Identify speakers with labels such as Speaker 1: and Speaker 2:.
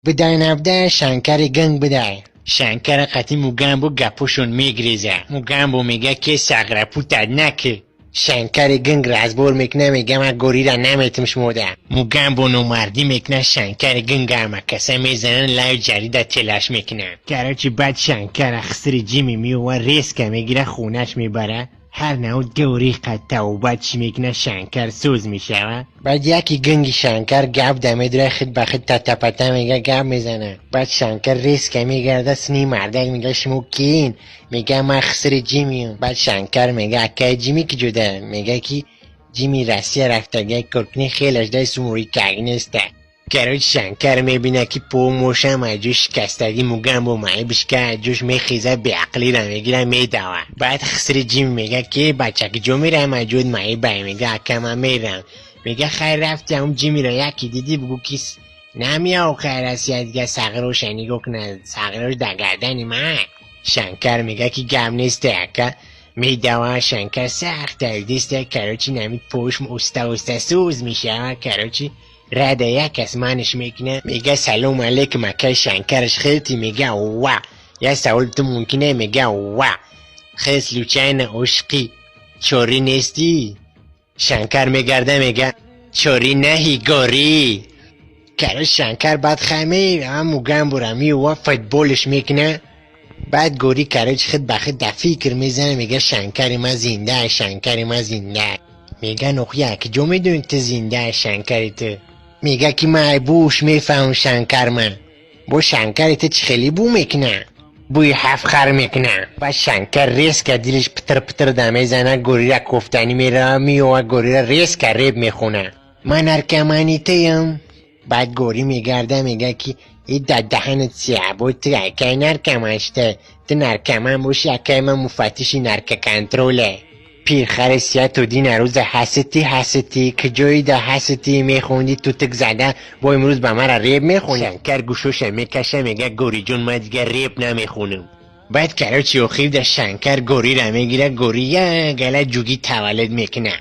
Speaker 1: Бидай, набдай, Шанкари гинг бидай. Шанкара қати Мугамбо гапошон мегреза. Мугамбо мега, ки сағрапутад наки. Шанкари гинг разбор мекуна, мега: «Ман горира наметим шумода». Мугамбо номардӣ мекуна, Шанкари гинг ҳамакаса мезанан, лаю ҷарида телаш мекунан. Короче, баъд Шанкара хисри Ҷими меова, резко мегира, хонаш мебара. Ҳар навъ гӯри қад тавба чӣ мекуна, Шанкар сӯз мешава. Баъд яки гинги Шанкар гап да медура, хид ба хид татапата мега, гап мезана. Баъд Шанкар резко мегарда сини мардак, мега: «Шумо киин?» Мега: «Ман хисри Ҷимиам». Баъд Шанкар мега: «Акаи Ҷими ки ҷуда?» Мега, ки Ҷими Россия рафтага, коркуни хелаш дай сумури как неста. Короче, Шанкар мебина, ки по мошам аҷош шикастагӣ, Мугамбо маибишка аҷош мехеза, беақлира мегира, медава. Баъд хисри Ҷим мега, ки бача, киҷо мерам, аҷод маибай? Мега: «Ака, ман мерам». Мега: «Хайр, рафти, ҳам Ҷимиро яки дидӣ, бугӯ, ки намеяв. Хайр, Россия дига сағроша нигоҳ куна, сағрош дар гардани ман». Шанкар мега, ки гап несте, ака. Медава Шанкар, сахт давидеста. Короче, намид пош уста уста сӯз мешава. Короче, рада як кас манаш мекуна, мега: «Салом алейкум, акай Шанкараш хелти?» Мега: «Ва, я савол ту мумкине?» Мега: «Ва, хел случайно ошиқи чорӣ нестӣ?» Шанкар мегарда, мега: «Чорӣ наҳи, горӣ». Короче, Шанкар баъд хаме Мугамбура меова, футболш мекуна. Баъд горӣ, короче, хид ба хид да фикр мезана, мега: «Шанкари ма зинда, Шанкари ма зинда». Мега: «Нохия, киҷо медонӣ ту зинда Шанкари ту?» Мега, ки ман буш мефаҳмам Шанкар ман. Бо Шанкари ту чӣ хеле бӯ мекуна? Бӯи ҳафт хар мекуна. Баъд Шанкар резко дилиш питир питир да мезана, горира кофтанӣ мерава, меова, горира резко реп мехона: «Ман наркомани туям». Баъд горӣ мегарда, мега, ки и да даҳанат сиҳабо, ту акай наркоман шуда? Ту наркоман бошӣ, акай ман муфаттиши наркоконтроле. Пирхари сия, ту дина рӯза ҳасити ҳасити киҷои да ҳасити мехонди, тутик зада, бо имрӯз ба мара реп мехонӣ. Шанкар гӯшоша мекаша, мега: «Гориҷон, ман дига реп намехонам». Баъд, короче, охир да Шанкар горира мегира, гори як гала ҷугӣ таваллуд мекуна.